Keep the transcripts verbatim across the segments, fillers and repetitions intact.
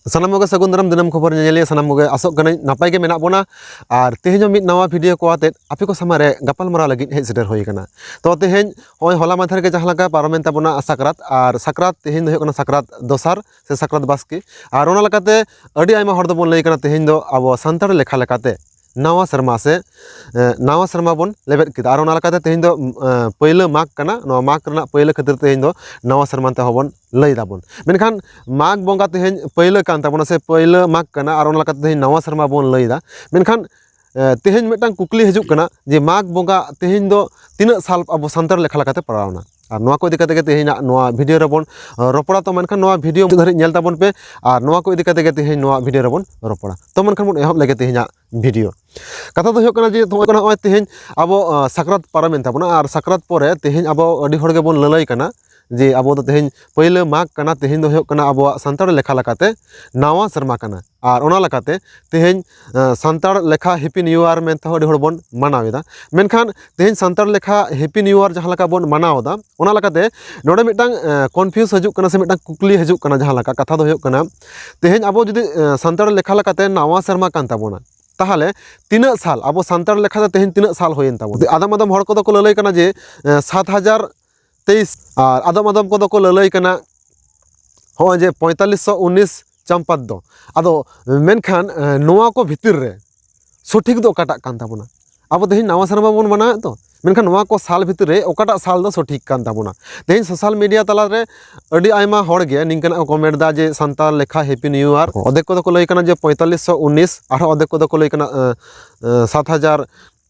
ᱥᱟᱱᱟᱢ ᱠᱚᱜᱮ ᱥᱟᱹᱜᱩᱱ ᱫᱟᱨᱟᱢ ᱫᱤᱱᱟᱹᱢ ᱠᱷᱚᱵᱚᱨ ᱧᱮᱧᱮᱞᱤᱭᱟᱹ ᱥᱟᱱᱟᱢ ᱠᱚᱜᱮ ᱟᱥᱚᱜ ᱠᱟᱹᱱᱟᱹᱧ ᱱᱟᱯᱟᱭ ᱜᱮ ᱢᱮᱱᱟᱜ ᱵᱚᱱᱟ᱾ ᱟᱨ ᱛᱮᱦᱮᱧ ᱦᱚᱸ ᱢᱤᱫ ᱱᱟᱣᱟ ᱵᱷᱤᱰᱤᱭᱳ ᱠᱚ ᱟᱛᱮᱫ ᱟᱯᱮ ᱠᱚ ᱥᱟᱢᱟᱝ ᱨᱮ ᱜᱟᱯᱟᱞᱢᱟᱨᱟᱣ ᱞᱟᱹᱜᱤᱫ ᱦᱮᱡ ᱥᱮᱴᱮᱨ ᱦᱩᱭ ᱟᱠᱟᱱᱟ᱾ ᱛᱚ ᱛᱮᱦᱮᱧ ᱦᱚᱸᱜᱼᱚᱭ ᱦᱚᱞᱟ ᱢᱟᱫᱷᱮᱨ ᱜᱮ ᱡᱟᱦᱟᱸ ᱞᱮᱠᱟ ᱯᱟᱨᱚᱢᱮᱱ ᱛᱟᱵᱚᱱᱟ ᱥᱟᱠᱨᱟᱛ, ᱟᱨ ᱥᱟᱠᱨᱟᱛ ᱛᱮᱦᱮᱧ ᱫᱚ ᱦᱩᱭᱩᱜ ᱠᱟᱱᱟ ᱥᱟᱠᱨᱟᱛ ᱫᱚᱥᱟᱨ ᱥᱮ ᱥᱟᱠᱨᱟᱛ ᱵᱟᱥᱠᱮ᱾ ᱟᱨ ᱚᱱᱟ ᱞᱮᱠᱟᱛᱮ ᱟᱹᱰᱤ ᱟᱭᱢᱟ ᱦᱚᱲ ᱫᱚᱵᱚᱱ ᱞᱟᱹᱭ ᱠᱟᱱᱟ ᱛᱮᱦᱮᱧ ᱫᱚ ᱟᱵᱚ ᱥᱟᱱᱛᱟᱲ ᱞᱮᱠᱷᱟ ᱞᱮᱠᱟᱛᱮ ᱱᱟᱣᱟ ᱥᱮᱨᱢᱟ ᱥᱮ, ᱮ, ᱱᱟᱣᱟ ᱥᱮᱨᱢᱟ ᱵᱚᱱ ᱞᱮᱵᱮᱫ ᱠᱮᱫᱟ᱾ ᱟᱨ ᱚᱱᱟ ᱞᱮᱠᱟᱛᱮ ᱛᱮᱦᱮᱧ ᱫᱚ, ᱮ, ᱯᱟᱹᱭᱞᱟᱹ ᱢᱟᱜᱽ ᱠᱟᱱᱟ᱾ ᱱᱚᱣᱟ ᱢᱟᱜᱽ ᱨᱮᱱᱟᱜ ᱯᱟᱹᱭᱞᱟᱹ ᱠᱷᱟᱹᱛᱤᱨ ᱛᱮᱦᱮᱧ ᱫᱚ ᱱᱟᱣᱟ ᱥᱮᱨᱢᱟ ᱛᱮᱦᱚᱸ ᱵᱚᱱ ᱞᱟᱹᱭ ᱫᱟᱵᱚᱱ᱾ ᱢᱮᱱᱠᱷᱟᱱ ᱢᱟᱜᱽ ᱵᱚᱸᱜᱟ ᱛᱮᱦᱮᱧ ᱯᱟᱹᱭᱞᱟᱹ ᱠᱟᱱ ᱛᱟᱵᱚᱱᱟ ᱥᱮ ᱯᱟᱹᱭᱞᱟᱹ ᱢᱟᱜᱽ ᱠᱟᱱᱟ, ᱟᱨ ᱚᱱᱟ ᱞᱮᱠᱟᱛᱮ ᱛᱮᱦᱮᱧ ᱱᱟᱣᱟ ᱥᱮᱨᱢᱟ ᱵᱚᱱ ᱞᱟᱹᱭ ᱮᱫᱟ᱾ ᱢᱮᱱᱠᱷᱟᱱ, ᱮ, ᱛᱮᱦᱮᱧ ᱢᱤᱫᱴᱟᱝ ᱠᱩᱠᱞᱤ ᱦᱤᱡᱩᱜ ᱠᱟᱱᱟ ᱡᱮ ᱢᱟᱜᱽ ᱵᱚᱸᱜᱟ ᱛᱮᱦᱮᱧ ᱫᱚ ᱛᱤᱱᱟᱹᱜ ᱥᱟᱞ ᱟᱵᱚ ᱥᱟᱱᱛᱟᱲ ᱞᱮᱠᱷᱟ ᱞᱮᱠᱟᱛᱮ ᱯᱟᱲᱟᱣᱱᱟ? ᱟᱨ ᱱᱚᱣᱟ ᱠᱚ ᱤᱫᱤ ᱠᱟᱛᱮ ᱜᱮ ᱛᱮᱦᱮᱧᱟᱜ ᱱᱚᱣᱟ ᱵᱷᱤᱰᱤᱭᱳ ᱨᱮᱵᱚᱱ, ᱮ, ᱨᱚᱯᱚᱲᱟ᱾ ᱛᱚ ᱢᱮᱱᱠᱷᱟᱱ ᱱᱚᱣᱟ ᱵᱷᱤᱰᱤᱭᱳ ᱢᱩᱪᱟᱹᱫ ᱫᱷᱟᱹᱨᱤᱡ ᱧᱮᱞ ᱛᱟᱵᱚᱱ ᱯᱮ, ᱟᱨ ᱱᱚᱣᱟ ᱠᱚ ᱤᱫᱤ ᱠᱟᱛᱮ ᱜᱮ ᱛᱮᱦᱮᱧ ᱱᱚᱣᱟ ᱵᱷᱤᱰᱤᱭᱳ ᱨᱮᱵᱚᱱ ᱨᱚᱯᱚᱲᱟ᱾ ᱛᱚ ᱢᱮᱱᱠᱷᱟᱱ ᱵᱚᱱ ᱮᱦᱚᱵ ᱞᱮᱜᱮ ᱛᱮᱦᱮᱧᱟᱜ ᱵᱷᱤᱰᱤᱭᱳ᱾ ᱠᱟᱛᱷᱟ ᱫᱚ ᱦᱩᱭᱩᱜ ᱠᱟᱱᱟ ᱡᱮ ᱱᱚᱜᱼᱚᱭ ᱱᱚᱜᱼᱚᱭ ᱛᱮᱦᱮᱧ ᱟᱵᱚ, ᱟᱸ, ᱥᱟᱠᱨᱟᱛ ᱯᱟᱨᱚᱢᱮᱱ ᱛᱟᱵᱚᱱᱟ, ᱟᱨ ᱥᱟᱠᱨᱟᱛ ᱯᱚᱨᱮ ᱛᱮᱦᱮᱧ ᱟᱵᱚ ᱟᱹᱰᱤ ᱦᱚᱲ ᱜᱮᱵᱚᱱ ᱞᱟᱹᱞᱟᱹᱭ ᱠᱟᱱᱟ ᱡᱮ ᱟᱵᱚ ᱫᱚ ᱛᱮᱦᱮᱧ ᱯᱟᱹᱭᱞᱟᱹ ᱢᱟᱜᱽ ᱠᱟᱱᱟ, ᱛᱮᱦᱮᱧ ᱫᱚ ᱦᱩᱭᱩᱜ ᱠᱟᱱᱟ ᱟᱵᱚᱣᱟᱜ ᱥᱟᱱᱛᱟᱲ ᱞᱮᱠᱷᱟ ᱞᱮᱠᱟᱛᱮ ᱱᱟᱣᱟ ᱥᱮᱨᱢᱟ ᱠᱟᱱᱟ᱾ ᱟᱨ ᱚᱱᱟ ᱞᱮᱠᱟᱛᱮ ᱛᱮᱦᱮᱧ, ᱟᱸ, ᱥᱟᱱᱛᱟᱲ ᱞᱮᱠᱷᱟ ᱦᱮᱯᱤ ᱱᱤᱭᱩ ᱤᱭᱟᱨ ᱢᱮᱱᱛᱮ ᱦᱚᱸ ᱟᱹᱰᱤ ᱦᱚᱲ ᱵᱚᱱ ᱢᱟᱱᱟᱣ ᱮᱫᱟ᱾ ᱢᱮᱱᱠᱷᱟᱱ ᱛᱮᱦᱮᱧ ᱥᱟᱱᱛᱟᱲ ᱞᱮᱠᱷᱟ ᱦᱮᱯᱤ ᱱᱤᱭᱩ ᱤᱭᱟᱨ ᱡᱟᱦᱟᱸ ᱞᱮᱠᱟ ᱵᱚᱱ ᱢᱟᱱᱟᱣ ᱮᱫᱟ, ᱚᱱᱟ ᱞᱮᱠᱟᱛᱮ ᱱᱚᱰᱮ ᱢᱤᱫᱴᱟᱝ, ᱟᱸ, ᱠᱚᱱᱯᱷᱤᱭᱩᱥ ᱦᱤᱡᱩᱜ ᱠᱟᱱᱟ ᱥᱮ ᱢᱤᱫᱴᱟᱝ ᱠᱩᱠᱞᱤ ᱦᱤᱡᱩᱜ ᱠᱟᱱᱟ᱾ ᱡᱟᱦᱟᱸ ᱞᱮᱠᱟ ᱠᱟᱛᱷᱟ ᱫᱚ ᱦᱩᱭᱩᱜ ᱠᱟᱱᱟ, ᱛᱮᱦᱮᱧ ᱟᱵᱚ ᱡᱩᱫᱤ, ᱟᱸ, ᱥᱟᱱᱛᱟᱲ ᱞᱮᱠᱷᱟ ᱞᱮᱠᱟᱛᱮ ᱱᱟᱣᱟ ᱥᱮᱨᱢᱟ ᱠᱟᱱ ᱛᱟᱵᱚᱱᱟ, ᱛᱟᱦᱚᱞᱮ ᱛᱤᱱᱟᱹᱜ ᱥᱟᱞ ᱟᱵᱚ ᱥᱟᱱᱛᱟᱲ ᱞᱮᱠᱷᱟ ᱛᱮ ᱛᱮᱦᱮᱧ ᱛᱤᱱᱟᱹᱜ ᱥᱟᱞ ᱦᱩᱭᱮᱱ ᱛᱟᱵᱚᱱᱟ? ᱟᱫᱚᱢ ᱟᱫᱚᱢ ᱦᱚᱲ ᱠᱚᱫᱚ ᱠᱚ ᱞᱟᱹᱞᱟᱹᱭ ᱠᱟᱱᱟ ᱡᱮ, ᱮ, ᱥᱟᱛ ᱦᱟᱡᱟᱨ ᱛᱮᱭᱤᱥ, ᱟᱨ ᱟᱫᱚᱢ ᱟᱫᱚᱢ ᱠᱚᱫᱚ ᱠᱚ ᱞᱟᱹᱞᱟᱹᱭ ᱠᱟᱱᱟ ᱦᱚᱸᱜᱼᱚᱭ ᱡᱮ ᱯᱚᱸᱭᱛᱟᱞᱞᱤᱥ ᱥᱚ ᱩᱱᱤᱥ ᱪᱟᱢᱯᱟᱫ ᱫᱚ᱾ ᱟᱫᱚ ᱢᱮᱱᱠᱷᱟᱱ, ᱮ, ᱱᱚᱣᱟ ᱠᱚ ᱵᱷᱤᱛᱤᱨ ᱨᱮ ᱥᱚᱴᱷᱤᱠ ᱫᱚ ᱚᱠᱟᱴᱟᱜ ᱠᱟᱱ ᱛᱟᱵᱚᱱᱟ? ᱟᱵᱚ ᱛᱮᱦᱮᱧ ᱱᱟᱣᱟ ᱥᱮᱨᱢᱟ ᱵᱚᱱ ᱢᱟᱱᱟᱣᱮᱫ ᱫᱚ, ᱢᱮᱱᱠᱷᱟᱱ ᱱᱚᱣᱟ ᱠᱚ ᱥᱟᱞ ᱵᱷᱤᱛᱤᱨ ᱨᱮ ᱚᱠᱟᱴᱟᱜ ᱥᱟᱞ ᱫᱚ ᱥᱚᱴᱷᱤᱠ ᱠᱟᱱ ᱛᱟᱵᱚᱱᱟ? ᱛᱮᱦᱮᱧ ᱥᱳᱥᱟᱞ ᱢᱤᱰᱤᱭᱟ ᱛᱟᱞᱟᱨᱮ ᱟᱹᱰᱤ ᱟᱭᱢᱟ ᱦᱚᱲ ᱜᱮ ᱱᱤᱝᱠᱟᱱᱟᱜ ᱠᱚ ᱠᱚᱢᱮᱱᱴ ᱮᱫᱟ ᱡᱮ ᱥᱟᱱᱛᱟᱲ ᱞᱮᱠᱷᱟ ᱦᱮᱯᱤ ᱱᱤᱭᱩ ᱤᱭᱟᱨ, ᱚᱫᱷᱮᱠ ᱠᱚᱫᱚ ᱠᱚ ᱞᱟᱹᱭ ᱠᱟᱱᱟ ᱡᱮ ᱯᱚᱸᱭᱛᱟᱞᱞᱤᱥ ᱥᱚ ᱩᱱᱤᱥ, ᱟᱨᱦᱚᱸ ᱚᱫᱷᱮᱠ ᱠᱚᱫᱚ ᱠᱚ ᱞᱟᱹᱭ ᱠᱟᱱᱟ, ᱮ, ᱮ, ᱥᱟᱛ ᱦᱟᱡᱟᱨ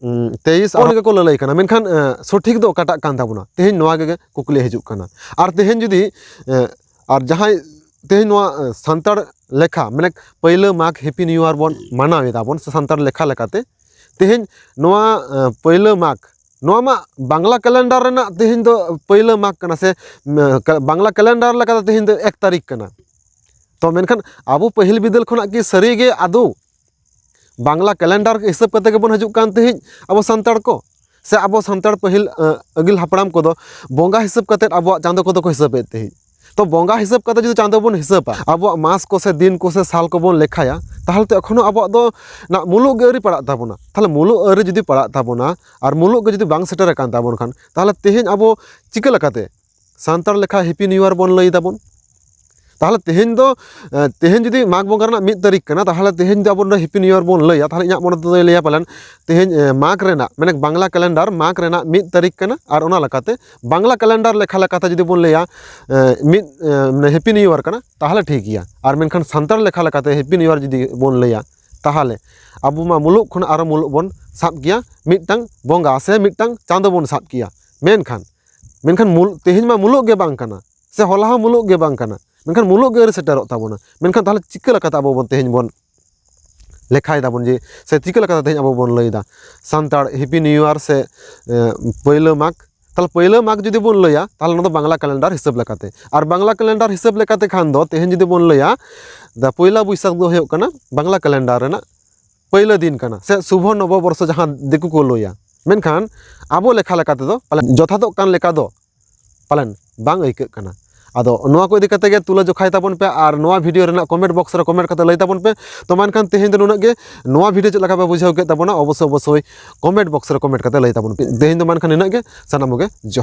ᱛᱮᱭᱤᱥ, ᱟᱨ ᱚᱱᱠᱟ ᱠᱚ ᱞᱟᱹᱞᱟᱹᱭ ᱠᱟᱱᱟ᱾ ᱢᱮᱱᱠᱷᱟᱱ, ᱮ, ᱥᱚᱴᱷᱤᱠ ᱫᱚ ᱚᱠᱟᱴᱟᱜ ᱠᱟᱱ ᱛᱟᱵᱚᱱᱟ? ᱛᱮᱦᱮᱧ ᱱᱚᱣᱟ ᱜᱮ ᱠᱩᱠᱞᱤ ᱦᱤᱡᱩᱜ ᱠᱟᱱᱟ᱾ ᱟᱨ ᱛᱮᱦᱮᱧ ᱡᱩᱫᱤ, ᱮ, ᱟᱨ ᱡᱟᱦᱟᱸᱭ ᱛᱮᱦᱮᱧ ᱱᱚᱣᱟ, ᱮ, ᱥᱟᱱᱛᱟᱲ ᱞᱮᱠᱷᱟ, ᱢᱟᱱᱮ ᱯᱟᱹᱭᱞᱟᱹ ᱢᱟᱜᱽ ᱦᱮᱯᱤ ᱱᱤᱭᱩ ᱤᱭᱟᱨ ᱵᱚᱱ ᱢᱟᱱᱟᱣ ᱮᱫᱟ ᱵᱚᱱ ᱥᱮ ᱥᱟᱱᱛᱟᱲ ᱞᱮᱠᱷᱟ ᱞᱮᱠᱟᱛᱮ, ᱛᱮᱦᱮᱧ ᱱᱚᱣᱟ, ᱮ, ᱯᱟᱹᱭᱞᱟᱹ ᱢᱟᱜᱽ, ᱱᱚᱣᱟ ᱢᱟ ᱵᱟᱝᱞᱟ ᱠᱮᱞᱮᱱᱰᱟᱨ ᱨᱮᱱᱟᱜ ᱛᱮᱦᱮᱧ ᱫᱚ ᱯᱟᱹᱭᱞᱟᱹ ᱢᱟᱜᱽ ᱠᱟᱱᱟ ᱥᱮ, ᱮ, ᱠᱟ-, ᱵᱟᱝᱞᱟ ᱠᱮᱞᱮᱱᱰᱟᱨ ᱞᱮᱠᱟᱛᱮ ᱛᱮᱦᱮᱧ ᱫᱚ ᱮᱠ ᱛᱟᱹᱨᱤᱠᱷ ᱠᱟᱱᱟ᱾ ᱛᱚ ᱢᱮᱱᱠᱷᱟᱱ ᱟᱵᱚ ᱯᱟᱹᱦᱤᱞ ᱵᱤᱫᱟᱹᱞ ᱠᱷᱚᱱᱟᱜ ᱠᱤ ᱥᱟᱹᱨᱤ ᱜᱮ ᱟᱫᱚ ᱵᱟᱝᱞᱟ ᱠᱮᱞᱮᱱᱰᱟᱨ ᱦᱤᱥᱟᱹᱵ ᱠᱟᱛᱮ ᱜᱮᱵᱚᱱ ᱦᱤᱡᱩᱜ ᱠᱟᱱ ᱛᱟᱦᱮᱸᱫ ᱟᱵᱚ ᱥᱟᱱᱛᱟᱲ ᱠᱚ? ᱥᱮ ᱟᱵᱚ ᱥᱟᱱᱛᱟᱲ ᱯᱟᱹᱦᱤᱞ, ᱟᱹ, ᱟᱹᱜᱤᱞ ᱦᱟᱯᱲᱟᱢ ᱠᱚᱫᱚ ᱵᱚᱸᱜᱟ ᱦᱤᱥᱟᱹᱵ ᱠᱟᱛᱮ ᱟᱵᱚᱣᱟᱜ ᱪᱟᱸᱫᱚ ᱠᱚᱫᱚ ᱠᱚ ᱦᱤᱥᱟᱹᱵᱮᱫ ᱛᱟᱦᱮᱸᱫ? ᱛᱚ ᱵᱚᱸᱜᱟ ᱦᱤᱥᱟᱹᱵ ᱠᱟᱛᱮ ᱡᱩᱫᱤ ᱪᱟᱸᱫᱚ ᱵᱚᱱ ᱦᱤᱥᱟᱹᱵᱟ, ᱟᱵᱚᱣᱟᱜ ᱢᱟᱥ ᱠᱚ ᱥᱮ ᱫᱤᱱ ᱠᱚ ᱥᱮ ᱥᱟᱞ ᱠᱚᱵᱚᱱ ᱞᱮᱠᱷᱟᱭᱟ, ᱛᱟᱦᱚᱞᱮ ᱛᱚ ᱮᱠᱷᱚᱱᱳ ᱟᱵᱚᱣᱟᱜ ᱫᱚ ᱱᱟᱜ ᱢᱩᱞᱩᱜ ᱜᱮ ᱟᱹᱣᱨᱤ ᱯᱟᱲᱟᱜ ᱛᱟᱵᱚᱱᱟ᱾ ᱛᱟᱦᱚᱞᱮ ᱢᱩᱞᱩᱜ ᱟᱹᱣᱨᱤ ᱡᱩᱫᱤ ᱯᱟᱲᱟᱜ ᱛᱟᱵᱚᱱᱟ ᱟᱨ ᱢᱩᱞᱩᱜ ᱜᱮ ᱡᱩᱫᱤ ᱵᱟᱝ ᱥᱮᱴᱮᱨ ᱟᱠᱟᱱ ᱛᱟᱵᱚᱱ ᱠᱷᱟᱱ, ᱛᱟᱦᱚᱞᱮ ᱛᱮᱦᱮᱧ ᱟᱵᱚ ᱪᱤᱠᱟᱹ ᱞᱮᱠᱟᱛᱮ ᱥᱟᱱᱛᱟᱲ ᱞᱮᱠᱷᱟ ᱦᱮᱯᱤ ᱱᱤᱭᱩ ᱤᱭᱟᱨ ᱵᱚᱱ ᱞᱟᱹᱭ ᱫᱟᱵᱚᱱ? ᱛᱟᱦᱚᱞᱮ ᱛᱮᱦᱮᱧ ᱫᱚ, ᱮ, ᱛᱮᱦᱮᱧ ᱡᱩᱫᱤ ᱢᱟᱜᱽ ᱵᱚᱸᱜᱟ ᱨᱮᱱᱟᱜ ᱢᱤᱫ ᱛᱟᱹᱨᱤᱠᱷ ᱠᱟᱱᱟ, ᱛᱟᱦᱚᱞᱮ ᱛᱮᱦᱮᱧ ᱫᱚ ᱟᱵᱚ ᱱᱚᱰᱮ ᱦᱮᱯᱤ ᱱᱤᱭᱩ ᱤᱭᱟᱨ ᱵᱚᱱ ᱞᱟᱹᱭᱟ, ᱛᱟᱦᱚᱞᱮ ᱤᱧᱟᱹᱜ ᱢᱚᱱᱮ ᱛᱮᱫᱚᱭ ᱞᱟᱹᱭᱟ ᱯᱟᱞᱮᱱ ᱛᱮᱦᱮᱧ, ᱮ, ᱢᱟᱜᱽ ᱨᱮᱱᱟᱜ, ᱢᱟᱱᱮ ᱵᱟᱝᱞᱟ ᱠᱮᱞᱮᱱᱰᱟᱨ ᱢᱟᱜᱽ ᱨᱮᱱᱟᱜ ᱢᱤᱫ ᱛᱟᱹᱨᱤᱠᱷ ᱠᱟᱱᱟ, ᱟᱨ ᱚᱱᱟ ᱞᱮᱠᱟᱛᱮ ᱵᱟᱝᱞᱟ ᱠᱮᱞᱮᱱᱰᱟᱨ ᱞᱮᱠᱷᱟ ᱞᱮᱠᱟᱛᱮ ᱡᱩᱫᱤ ᱵᱚᱱ ᱞᱟᱹᱭᱟ, ᱮ, ᱢᱤᱫ, ᱮ, ᱢᱟᱱᱮ ᱦᱮᱯᱤ ᱱᱤᱭᱩ ᱤᱭᱟᱨ ᱠᱟᱱᱟ, ᱛᱟᱦᱚᱞᱮ ᱴᱷᱤᱠ ᱜᱮᱭᱟ᱾ ᱟᱨ ᱢᱮᱱᱠᱷᱟᱱ ᱥᱟᱱᱛᱟᱲ ᱞᱮᱠᱷᱟ ᱞᱮᱠᱟᱛᱮ ᱦᱮᱯᱤ ᱱᱤᱭᱩ ᱤᱭᱟᱨ ᱡᱩᱫᱤ ᱵᱚᱱ ᱞᱟᱹᱭᱟ, ᱛᱟᱦᱚᱞᱮ ᱟᱵᱚ ᱢᱟ ᱢᱩᱞᱩᱜ ᱠᱷᱚᱱ ᱟᱨᱚ ᱢᱩᱞᱩᱜ ᱵᱚᱱ ᱥᱟᱵ ᱜᱮᱭᱟ, ᱢᱤᱫᱴᱟᱝ ᱵᱚᱸᱜᱟ ᱥᱮ ᱢᱤᱫᱴᱟᱝ ᱪᱟᱸᱫᱚ ᱵᱚᱱ ᱥᱟᱵ ᱠᱮᱭᱟ᱾ ᱢᱮᱱᱠᱷᱟᱱ, ᱢᱮᱱᱠᱷᱟᱱ ᱢᱩᱞ-, ᱛᱮᱦᱮᱧ ᱢᱟ ᱢᱩᱞᱩᱜ ᱜᱮ ᱵᱟᱝ ᱠᱟᱱᱟ, ᱥᱮ ᱦᱚᱞᱟ ᱦᱚᱸ ᱢᱩᱞᱩᱜ ᱜᱮ ᱵᱟᱝ ᱠᱟᱱᱟ, ᱢᱮᱱᱠᱷᱟᱱ ᱢᱩᱞᱩᱜ ᱜᱮ ᱟᱹᱣᱨᱤ ᱥᱮᱴᱮᱨᱚᱜ ᱛᱟᱵᱚᱱᱟ᱾ ᱢᱮᱱᱠᱷᱟᱱ ᱛᱟᱦᱚᱞᱮ ᱪᱤᱠᱟᱹ ᱞᱮᱠᱟᱛᱮ ᱟᱵᱚ ᱵᱚᱱ ᱛᱮᱦᱮᱧ ᱵᱚᱱ ᱞᱮᱠᱷᱟᱭ ᱫᱟᱵᱚᱱ ᱡᱮ, ᱥᱮ ᱪᱤᱠᱟᱹ ᱞᱮᱠᱟᱛᱮ ᱛᱮᱦᱮᱧ ᱟᱵᱚ ᱵᱚᱱ ᱞᱟᱹᱭ ᱮᱫᱟ ᱥᱟᱱᱛᱟᱲ ᱦᱮᱯᱤ ᱱᱤᱭᱩ ᱤᱭᱟᱨ ᱥᱮ, ᱮ, ᱯᱳᱭᱞᱳ ᱢᱟᱜᱽ? ᱛᱟᱦᱚᱞᱮ ᱯᱳᱭᱞᱳ ᱢᱟᱜᱽ ᱡᱩᱫᱤ ᱵᱚᱱ ᱞᱟᱹᱭᱟ, ᱛᱟᱦᱚᱞᱮ ᱚᱱᱟ ᱫᱚ ᱵᱟᱝᱞᱟ ᱠᱮᱞᱮᱱᱰᱟᱨ ᱦᱤᱥᱟᱹᱵ ᱞᱮᱠᱟᱛᱮ᱾ ᱟᱨ ᱵᱟᱝᱞᱟ ᱠᱮᱞᱮᱱᱰᱟᱨ ᱦᱤᱥᱟᱹᱵ ᱞᱮᱠᱟᱛᱮ ᱠᱷᱟᱱ ᱫᱚ ᱛᱮᱦᱮᱧ ᱡᱩᱫᱤ ᱵᱚᱱ ᱞᱟᱹᱭᱟ, ᱫᱟ ᱯᱳᱭᱞᱟ ᱵᱳᱭᱥᱟᱠᱷ ᱫᱚ ᱦᱩᱭᱩᱜ ᱠᱟᱱᱟ ᱵᱟᱝᱞᱟ ᱠᱮᱞᱮᱱᱰᱟᱨ ᱨᱮᱱᱟᱜ ᱯᱳᱭᱞᱳ ᱫᱤᱱ ᱠᱟᱱᱟ, ᱥᱮ ᱥᱩᱵᱷᱚ ᱱᱚᱵᱚᱵᱚᱨᱥᱚ ᱡᱟᱦᱟᱸ ᱫᱤᱠᱩ ᱠᱚ ᱞᱟᱹᱭᱟ᱾ ᱢᱮᱱᱠᱷᱟᱱ ᱟᱵᱚ ᱞᱮᱠᱷᱟ ᱞᱮᱠᱟ ᱛᱮᱫᱚ ᱯᱟᱞᱮᱱ ᱡᱚᱛᱷᱟᱛᱚᱜ ᱠᱟᱱ ᱞᱮᱠᱟ ᱫᱚ ᱯᱟᱞᱮᱱ ᱵᱟᱝ ᱟᱹᱭᱠᱟᱹᱜ ᱠᱟᱱᱟ᱾ ᱟᱫᱚ ᱱᱚᱣᱟ ᱠᱚ ᱤᱫᱤ ᱠᱟᱛᱮ ᱜᱮ ᱛᱩᱞᱟᱹ ᱡᱚᱠᱷᱟᱭ ᱛᱟᱵᱚᱱ ᱯᱮ, ᱟᱨ ᱱᱚᱣᱟ ᱵᱷᱤᱰᱤᱭᱳ ᱨᱮᱱᱟᱜ ᱠᱚᱢᱮᱱᱴ ᱵᱚᱠᱥ ᱨᱮ ᱠᱚᱢᱮᱱᱴ ᱠᱟᱛᱮ ᱞᱟᱹᱭ ᱛᱟᱵᱚᱱ ᱯᱮ᱾ ᱛᱚ ᱢᱟ ᱮᱱᱠᱷᱟᱱ ᱛᱮᱦᱮᱧ ᱫᱚ ᱱᱩᱱᱟᱹᱜ ᱜᱮ᱾ ᱱᱚᱣᱟ ᱵᱷᱤᱰᱤᱭᱳ ᱪᱮᱫ ᱞᱮᱠᱟ ᱯᱮ ᱵᱩᱡᱷᱟᱹᱣ ᱠᱮᱫ ᱛᱟᱵᱚᱱᱟ, ᱚᱵᱚᱥᱥᱳᱭ ᱚᱵᱚᱥᱥᱳᱭ ᱠᱚᱢᱮᱱᱴ ᱵᱚᱠᱥ ᱨᱮ ᱠᱚᱢᱮᱱᱴ ᱠᱟᱛᱮ ᱞᱟᱹᱭ ᱛᱟᱵᱚᱱ ᱯᱮ᱾ ᱛᱮᱦᱮᱧ ᱫᱚ ᱢᱟ ᱮᱱᱠᱷᱟᱱ ᱱᱤᱱᱟᱹᱜ ᱜᱮ, ᱥᱟᱱᱟᱢ ᱠᱚᱜᱮ ᱡᱚᱦᱟᱨ᱾